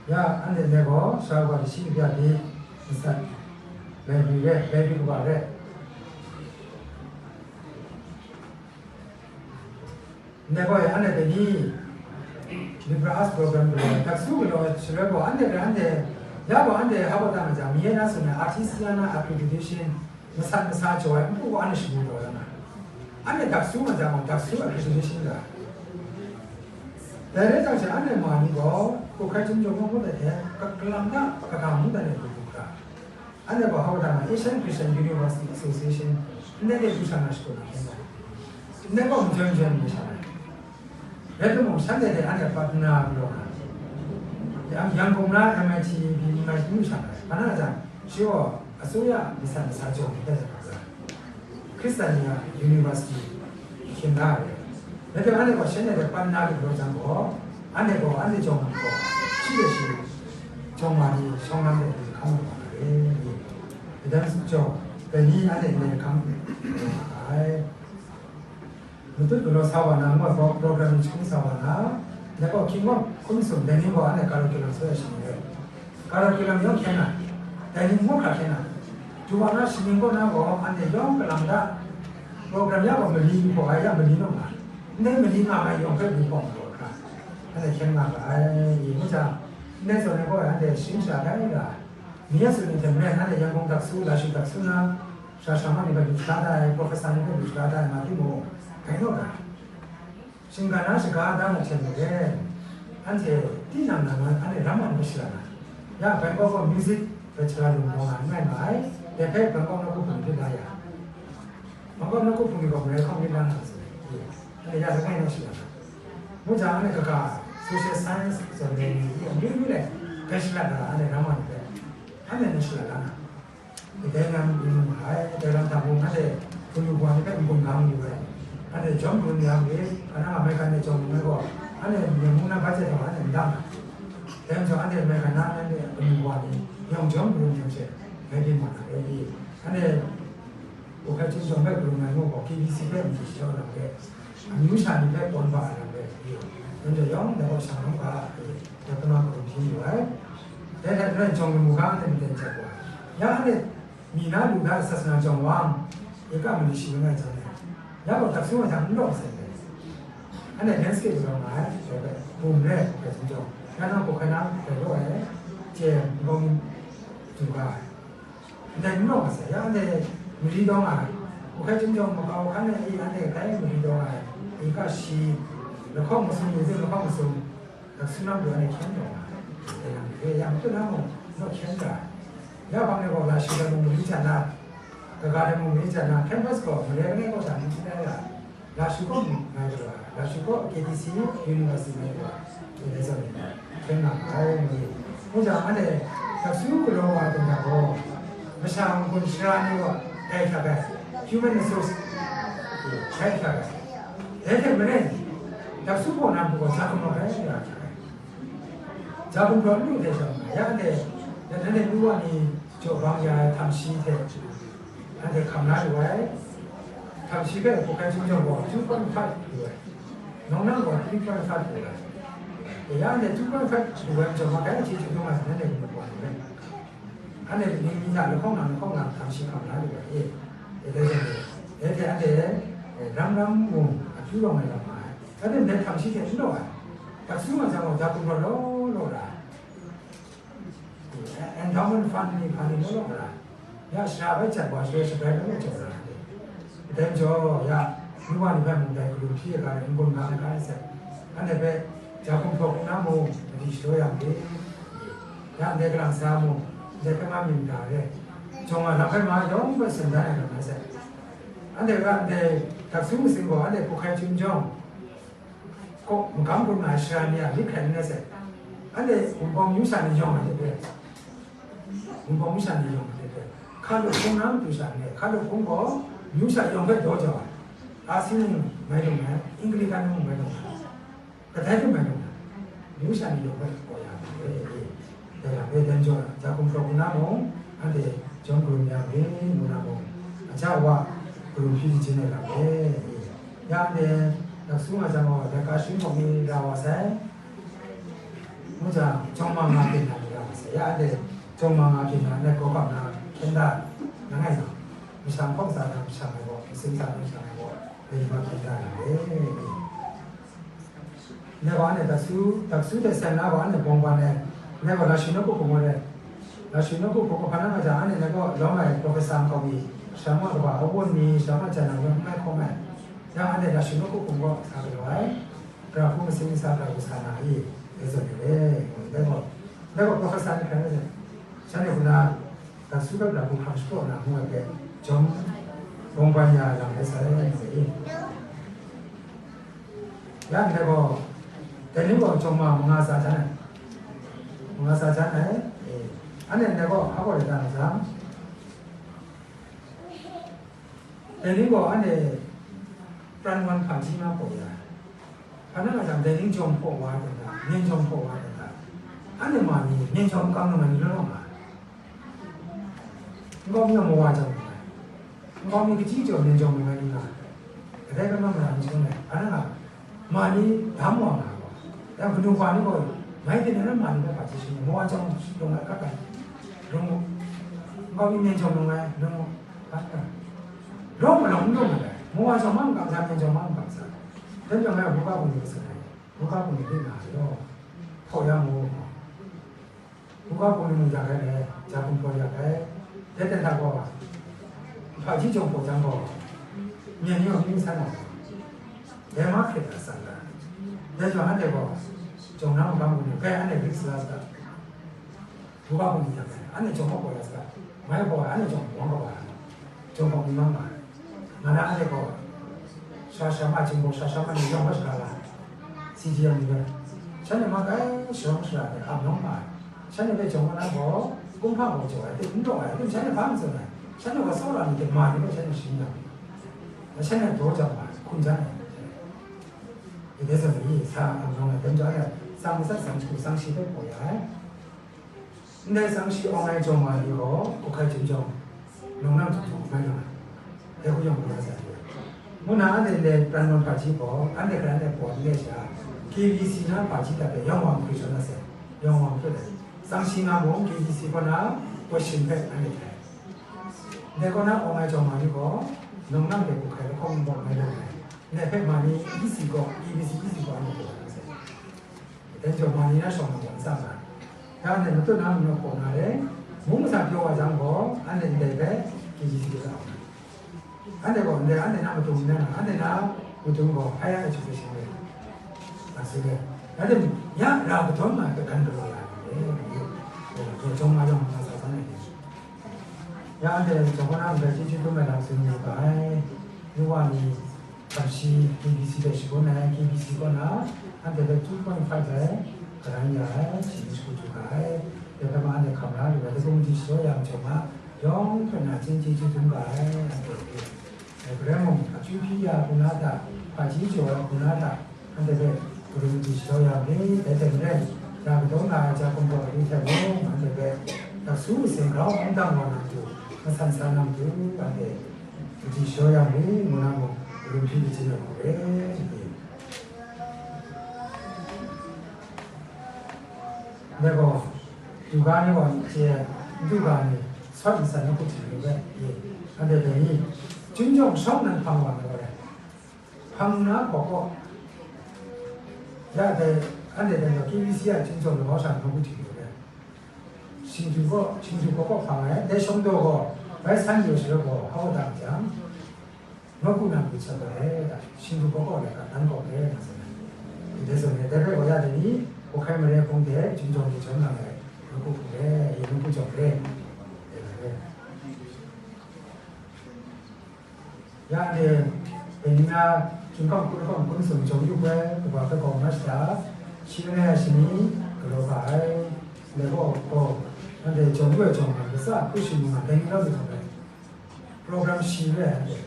Ya, anhte ndai gaw, sara wa dashi kabya di, masat, library re, library kaba re. Ndai gaw, anhte dai ni, liberal arts program galaw ai, daksu galaw ai, shaloi gaw, anhte hpe anhte, ya gaw, anhte hpa ta nga jang, mi na tsun ai artisanal accreditation, masat masa jaw ai, npu gaw anhte shagu taw la na. Anhte daksu nga jang gaw, daksu accreditation ga. Dai rai jang she, anhte ma ni gaw, hku hkai chyum jaw ngu ngut ai hte, ka-, kalang na, kaga mung dan e hku hkra. Anhte gaw hpa ta nga, Asian Christian University Association, ndai de du sha na shadaw na hkyen gaw, ndai gaw majawn majawn ni sha na. Rai timung, shanhte hte anhte partner galaw na, yang, Yangon na M I T, B M I T ni sha na. Hpa na jang, shi gaw, အစိုးရ masat masa jaw ni hpe sa na. Hkristan ni a university hkyen da ai. Rai timung, anhte gaw shanhte hte partner lu galaw jang gaw, anhte gaw anhte jawng ma gaw, shi de shi jawng ma ni shawng lam de hkam lu wa na re. Dai hta mung jaw, dai ni anhte ndai hkam lu wa ai. Matut galaw sa wa na, ngu ai gaw, program ni jahkrum sa wa na, dai gaw, hkying gaw hkum sum, dai ni gaw anhte curriculum soi ai shaning re. Curriculum yawng hkyen na, dai ni mung hkra hkyen na, du wa na shaning kaw na gaw, anhte yawng kalang da, program ya gaw mali n hpaw ai, ya mali naw nga, ndai mali nga ai yawng hpe du hpaw majaw hkra, anhte hkyen nga ga ai, i ngu jang, ndai zawn ai gaw, anhte sharin sha dai ra, mi ya tsun ai hte maren, anhte Yangon daksu, Lashu daksu na, Sha sha ma ni hpe lu shaga da ai, professor ni hpe lu shaga da ai, nga timung, dai naw ra. Shinggan na shaga da na hte maren, anhte tinang na nga, anhte ram wan hpe shara na. Ya, Bangkok gaw music bachelor lu maw nga n rai nga ai, dai hpe Bangkok nawku hpung hte la ya. Bangkok nawku hpung ni gaw marai hkawng myit la nga ai, anhte ya langai naw shara na. Mu jang, anhte kaga social science zawn ai ni, amyu myu le, bachelor ga, anhte ram wan hpe, anhte na shara la na. Dai nan yu mu ai, dai lam hta mung, anhte hpung lu wa ni hpe n-gun gang yu ai. Anhte jawm gun yang e, anhte American de jawm gun ai gaw, anhte myen mung na budget hta anhte n dang ai. Dai majaw, anhte American na, anhte hpung lu wa ni yawng jawm gun yang she, rai byin mat na rai i. Anhte Pu Hkai Chyum Jawng hpe gun ai ngu gaw, K B C hpe n-gun shadaw lam hpe, amyu sha ni hpe tawn ba ai lam rai i. Dai majaw yawng dai gaw shang lam ga, dai hpe nga karum hpyi yu ai. Dai hte maren jawng lu mu ga, anhte maten jat wa ai. Ya anhte mi na lu da ai sasana jawng wang, eka mali shi langai jan ai. Ya gaw dak sung ai hta n law masai dai. Anhte landscape galaw nga ai, dai hpe bum re ai hpe zawn jawng, ya na hkawhkrai na hkawhkrai law ai, chye nkau mi du ga ai. Ndai n law masai, ya anhte mari daw nga ai. Hkawhkrai Chyum Jawng makau hkan e i anhte dai mari daw nga ai, eka shi, lahkawng masum, muzin lahkawng masum, dak sung lam du anhte hkyen daw nga ai. Dai lam hpe ya matut na mung, n law hkyen ra ai. Ya hpang de gaw, lashu hpe mung mari jan na, kaga hpe mung mari jan na, campus gaw mare langai kaw hta n hti ai ra ai. Lashu kaw mung mai galaw ai, lashu kaw K T C University mai galaw ai, dai zawn ni hkyen nga ai, ngu ni. Mu jang, anhte dak sung galaw wa ai hta gaw, masha n-gun shara ni gaw dai hkyak ai, human resource dai hkyak ai. Dai hte maren, dak sung hpaw na hku gaw ja gumhpraw rai ya hkyak ai. Ja gumhpraw n lu hte shawng nga, ya anhte, ya nanhte nu wa ni jaw bang ya ai htam shi hte, anhte hkam la lu ai. Htam shi hpe Hkawhkrai Chyum Jawng gaw two point five lu ai. Nawng nang gaw three point five lu ai. Ya anhte two point five lu ai majaw, ma kai hte chyeju nga ai, nanhte ning wa ni rai. Anhte ning mi hta lahkawng nang lahkawng nang htam shi hkam la lu ai. E, e, dai hte, dai hte anhte, e, ram ram mung akyu rawng ai lam nga ai. Anhte ndai htam shi hte n law ai. Dak sung nga jang gaw, ja gumhpraw law law ra ai. Endowment fund ni hpa ni law law ra ai. Ya shara bai jat wa, shara shabai bai mung jaw ra ai. Dai majaw, ya, nu wa ni hpe mung dai galu hpyi ai ga rai, n-gun gang ai ga rai sai. Anhte hpe ja gumhpraw hku na mung madi shadaw yang de. Ya ndai kalang sa mung, ndai hpe ma myit mada re. Jawng nga lam hpe ma yawng hpe tsun dan ai lam rai sai. Anhte ga ndai dak sung masing gaw, anhte Hkawhkrai Chyum Jawng kaw magam gun nga ai shara ni a myit hkrai n rai sai. Anhte Wunpawng myu sha ni yawng ai hte hpe, Wunpawng myu sha ni yawng ai hte hpe, hkalup hpung na matu sha ni, hkalup hpung gaw myu sha yawng hpe daw jau ai. Asi mung mai lung ai, Anglikan mung mai lung ai, kadai hpe mai lung ai, myu sha ni yawng hpe kaw ya ai. Dai lam e, dai majaw, ja gumhpraw hku na mung, anhte jawm karum ya mi, ngu na mung, aja wa karum hpyi jahtin ai lam e, ya anhte dak sung nga jang gaw, dai ka sharin hpawng ni ra wa sai, ngu jang, jawng ma nga byin na ni ra wa sai, ya anhte jawng ma nga byin na, nat kau kap na, hkyen da, langai na, masha hpawng sa na, masha ai gaw, masing sa na, masha ai gaw, dai ma hkyen da na, e. Ndai wa anhte dak su, dak su hte seng na wa anhte bawng ban ai. Ndai wa lashu nawku hpung gaw re. Lashu nawku hpung gaw hpa na nga jang, anhte ndai gaw lawm ai professor nkau mi, shara ma kaba awun ni, shara ma jan na yawng n mai hkawm ai. Yang anhte lashu nawku hpung gaw sa galaw ai. Gara hku masing ntsa gara hku sa na i, dai zawn ni re. Ndai gaw, ndai gaw professor ni hkrai rai. Shanhte hku na, dak su gat lam hku hkam shapraw na ngu ai hpe, jawm bawng ban ya ai lam rai sai, ngu ai i. Ya ndai gaw, dai ni gaw jawng ma manga tsa jan ai. Manga tsa jan ai. E, anhte ndai gaw, a gaw le dan jang, dai ni gaw anhte pran wan hkam hti na hpaw ya ai. Hpa na nga jang, dai ni jawng hpaw wa ai dan da, myen jawng hpaw wa ai dan da. Anhte ma ni myen jawng n kang lu ai ni law law nga ai. Nkau mi gaw mawa jawng lu ai. Nkau mi kachyi jaw, myen jawng lu ai ni nga ai. Kadai rai ma mara n shangun ai. Hpa na nga, ma ni dam wa nga ai gaw. Ya kanu wa ni gaw, mai byin ai ma ni hpe hpa chye shangun ai. Mawa jawng lung ai, kat ai. Lung mu. Nkau mi myen jawng lung ai, lung mu. Kat ai. Lawm malawng n lung ai. Mawa jawng ma n kang sa, myen jawng ma n kang sa. Dai jawng ngai a buga bungli masak ai. Buga bungli hpe nga ai law. Hpaw ya mu. Buga bungli mung yak ai le, ja gumhpraw yak ai. Dai ten hta gaw, Hpaji jawng hpaw jang gaw, myen ni gaw myi san ai, dai ma hkrit ai san ai. Dai jawng anhte gaw, jawng na magam gun ai, kai anhte rik sala sala, buga bungli jang ai, anhte jawng hpaw ya sala, mai hpaw ai, anhte jawng hpaw kaba ai, jawng hpaw myi mang nga ai. Nga na anhte gaw, sha sha ma, jingbaw sha sha ma ni yawng hpa shaga la, C G M ni bai, shanhte ma kai sharawng shara hte ap nawng ma ai. Shanhte hpe jawng na gaw, kumhpa gaw jaw ai, n rawng ai, shanhte hpa n tsun ai, shanhte gaw tsawra ni hte ma ni gaw shanhte sharin yang, shanhte daw jang ma ai, hkun jan ai, dai zawn ni, sa ang nawng ai, dai majaw, tsang matsat tsang hku tsang shi hpe hpaw ya ai. Ndai tsang shi awng ai jawng ma ni gaw, hku hkai chyum jawng, nawng nang htuk htuk hkrai nga ai. Dai hku yawng hkra sa ai. Ngu na anhte ndai pran nawn hpaji gaw, anhte hkrai anhte paw n re sha, K B C na hpaji hta hpe yawng wa hkwi shawn na sai, yawng wa hkwi ai. Tsang shi nga mung K B C kaw na question hpe anhte hkrai. Ndai kaw na awng ai jawng ma ni gaw, nawng nang hpe hku hkai lahkawng n bawm mai lu ai. Ndai hpe ma ni E C gaw, K B C E C gaw anhte hpe wa na sai. Dai jawng ma ni na shawng na gaw n tsang ai. Ya anhte matut na mung naw hpaw na re, mung masha pyaw wa jang gaw, anhte ndai hpe K B C de la ai. Anhte gaw ndai anhte na madung n rai na, anhte na madung gaw higher education re, a su re. Anhte ya ra kadawn ma ai hpe gan galaw ya ai re, jawng ma yawng ma sa san ai ni. Ya anhte jawng na ndai chyeju dum ai lam tsun yu ga ai. Yu wa ni, Kamshi K B C hpe shangun ai, K B C kaw na, anhte hpe two point five ai, karan ya ai, shi ni shagu du ga ai, dai hpe ma anhte hkam la lu ai, dai hpung di shajaw yang jawng ma, yawng hpe na chyeju dum ga ai, anhte hpe. Dai hpe rai mung, akyu hpyi ya hku na hta, hpaji jaw ai hku na hta, anhte hpe, karum di shajaw yang ni, dai hte maren, ya kadaw nga ai ja kumdaw ni hte mung, anhte hpe, dasu masing grau n dang wa na matu, masan sa na matu, anhte, Kaji shaw yang ni, ngu na mung, karum hpyi kachyin ai hku re, i. Ndai gaw, du ga ni gaw, chye ai, n du ga ni, sawt n san ai hku chye lu ai, i. Anhte dai ni, Chyeju jawng shawng nan hpang wa na gaw re. Hpang na hpaw kaw, ya dai, anhte dai gaw, K B C a Chyeju jawng ni gaw sha n hku chye lu ai. Shingdu gaw, Shingdu gaw kaw hpang ai, dai shawng daw gaw, bai san yu sharawt gaw, hau dang jang, nawku na matu sat ai, Shingdu gaw kaw lai ga, dan kaw ai, nga tsun ai. Dai zawn e, dai rai wa ya dai ni, hku hkai mare hpung de, Chyeju jawng de jawm na ai, nawku hku de, ye nawku jawng de, dai rai. Ya anhte, dai ni na, Chyum Hkawng Hkun Hkawng Hkun Sum Jawng Yu Poi, kaba hpe gaw March la, shi langai a shani, galaw ga ai, ndai gaw, gaw, anhte jawng yu ai jawng nga, latsa hku shi mung nga, dai ni lau lu hkap ai. Program shi re ai anhte.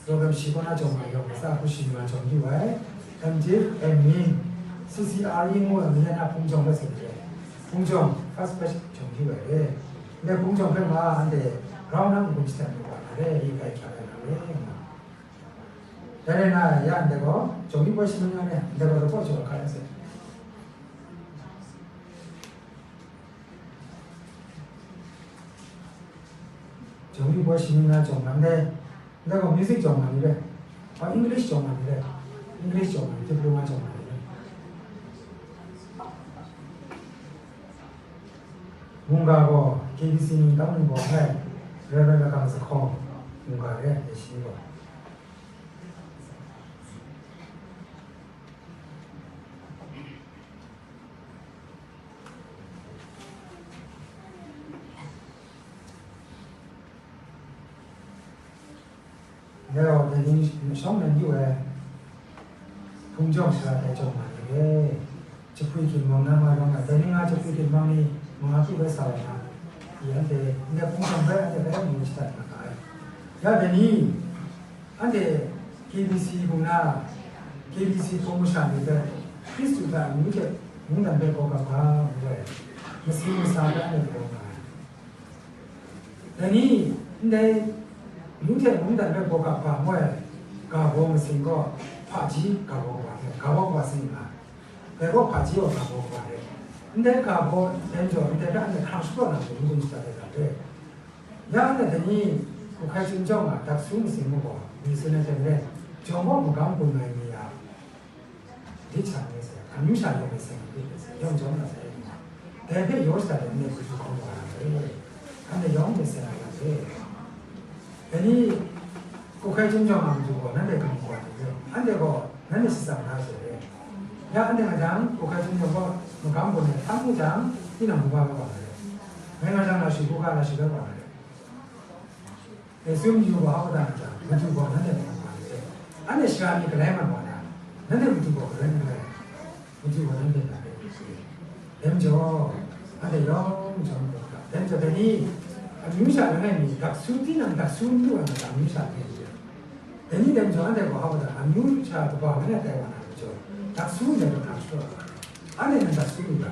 Program shi kaw na jawng nga yawng, latsa hku shi mung nga jawng yu ai. M Div, M Min, C C R E ngu ai, malen a hpung jawng bai tsun re. Hpung jawng, first batch jawng yu ai re. Ndai hpung jawng hpe ma, anhte, grau na n-gun shadat lu wa na re, i grai hkyak ai na re, nga. Dai rai na, ya ndai gaw, jawng yu poi shi mung nga re, ndai gaw, law kaw jaw hkra ai sai. Jawng yu poi shi mung nga jawng nga ndai, ndai gaw, music jawng nga ni re, a, English jawng nga ni re, English jawng nga ni, diploma jawng nga ni re. Mungga gaw K B C ni tang ni gaw ai, Reverend Lakang Zahkawng, mungga re, dai shi ni gaw. Dai gaw, dai ni shawng nan yu ai, hpung jawng sara dai jawng nga ni re. Jahpwi ginmang na ma rawng ai, dai ni nga jahpwi ginmang ni manga hku bai sa wa na, i anhte ndai hpung jawng bai anhte bai mu shadat nga ga ai. Ya dai ni, anhte K B C hpung na, K B C hpung masha ni hpe Hkristu hta amyu hte mungdan hpe gaw gap ga ngu ai, masi masa hpe anhte galaw nga ai. Dai ni, ndai amyu hte mungdan hpe gaw gap ga ngu ai, ga baw masing gaw, hpaji ga baw kaba hte, ga baw kaba sing nga ai. Dai gaw hpaji gaw ga baw kaba re. Ndai ga baw dai majaw, ndai hpe anhte hkrang shapraw na matu n-gun shadat ai hta re. Ya anhte dai ni, hku hkai chyum jawng a, dasu masing mung gaw, mi tsun ai hte maren, jawng kaw magam gun ai ni a, Dai hta e sai, amyu sha yawng e sai, yawng jawm na sai, dai hpe yaw shadat ai ni hpe hkawm wa ai, anhte yawng hpe sai nga ai. Dai ni, Kut Hkai Chyum Jawng a matu gaw nanhte kamu wa ai re, anhte gaw nanhte shatsam na ai re. Ya anhte nga jang, Kut Hkai Chyum Jawng gaw magam gaw ni htam mu jang, tinang hkruba kau wa ai re. Ngai nga jang, lashu hkruga, lashu kau wa ai re. Yesu matu gaw hkruba nga jang, matu gaw nanhte kamu wa ai re. Anhte shara ni galai mat wa na, nanhte matu gaw galai mat ai. Matu gaw nanhte na re. Dai majaw, anhte yawng chyawm hkrup ga. Dai majaw, dai ni, amyu sha langai mi, daksu tinang daksu n lu ai mat ga, amyu sha langai mi. Dai ni, dai majaw, anhte gaw hkruba, amyu sha kaba langai tai wa na majaw, daksu ndai lahkawng shapraw ai. Anhte nan daksu lu ga,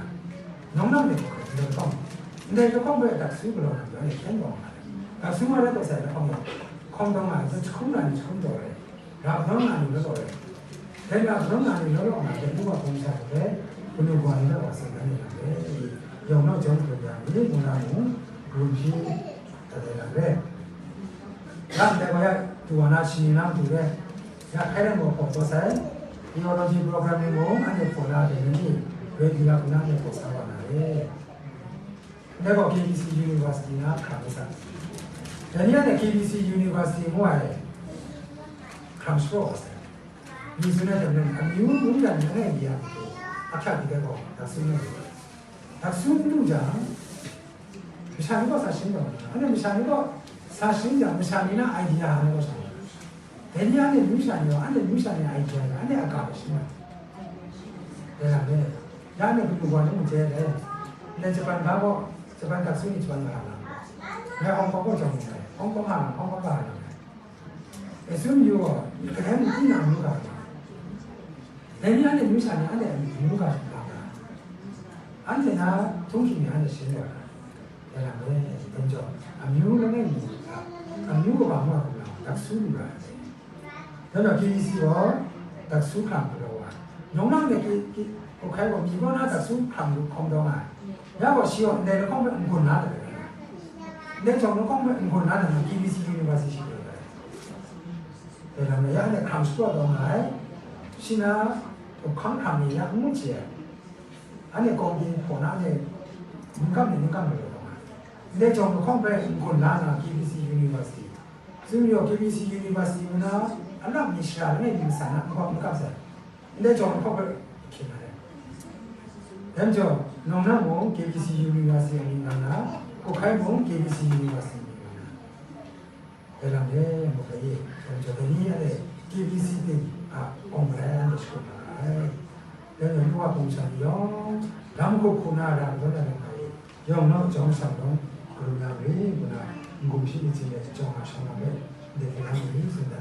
nawng nang de gaw, ndai lahkawng, ndai lahkawng hpe daksu galaw na majaw, anhte hkyen bawng nga ai. Daksu nga rai taw sai lahkawng gaw, hkawm taw nga ai, jahkum na ni jahkum taw rai. Ra hpang nga ni law law rai. Dai ra hpang nga ni law law nga, dai nu wa hpung sha hpe, kanu kawa ni law wa sing dan ni lam re. Yawng naw jawng hkrum yang ni, mung na mung, karum hpyi dat ai lam re. Lam dai wa ya, du wa na shi ni na matu re. Ya hkai lam gaw hpaw taw sai. Theology program ni mung, anhte hpaw na dai ni, regular kaw na anhte hpaw sa wa na re. Ndai gaw K B C University na hkrang masat. Dai ni anhte K B C University ngu ai hkrang shapraw wa sai. Myi tsun ai hte maren, amyu mungdan langai mi a matu, ahkyak mi dai gaw, daksu n lu ai. Daksu n lu jang, masha ni gaw sa shing taw na, anhte masha ni gaw sa shing jang, masha ni na idea hkrai gaw sa na. Dai ni anhte amyu sha ni gaw, anhte amyu sha ni a idea gaw, anhte a ga gaw shing ai. Dai lam e, ya anhte kanu kawa ni mung chye ai. Ndai Japan ga gaw, Japan daksu ni Japan ga nga. Ngai Hong Kong gaw chyawm nngai, Hong Kong ga nga, Hong Kong ga nga. Yesu matu gaw, myi galai mung tinang amyu ga nga. Dai ni anhte amyu sha ni, anhte amyu ga shing ga nga. Anhte na htung hking ni anhte shing wa ai. Dai lam e, dai majaw, amyu langai mi hta, amyu kaba ngu ai hkum na, daksu lu ra ai. Dai majaw, K B C gaw daksu hkrang galaw wa ai. Nawng nang de ki, ki, Kut Hkai gaw myi kaw na daksu hkrang lu hkawm taw nga ai. Ya gaw shi gaw ndai lahkawng hpe n-gun la dat ai. Ndai jawng lahkawng hpe n-gun la dat na, K B C University shi galaw ai. Dai lam e, ya anhte hkrang shapraw taw nga ai. Shi na, hkang hkrang ni ya n ngut chye ai. Anhte kawng pyi hpaw na, anhte ningkam ni ningkam galaw taw nga ai. Ndai jawng lahkawng hpe n-gun la na, K B C University. Tsun majaw, K B C University ngu na, a lap mi shara langai mi masha na, nkau n kap sai. Ndai jawng lahkawng hpe hkyen na re. Dai majaw, nawng na mung K B C University a mying nga na, Kut Hkai mung K B C University a mying nga na. Dai lam e, muk ai e, dai majaw, dai ni anhte K B C ting a awng malai anhte shakawn na ra ai. Dai majaw, nu wa hpung sha ni yawng, lam hkup hku na ra ai, daw na lam ai e, yawng naw jawng shang lawng, karum ya ri, ngu na, n-gun shi myit sin de, jawng a shawng na hpe, ndai hte la mu ni, tsun dan.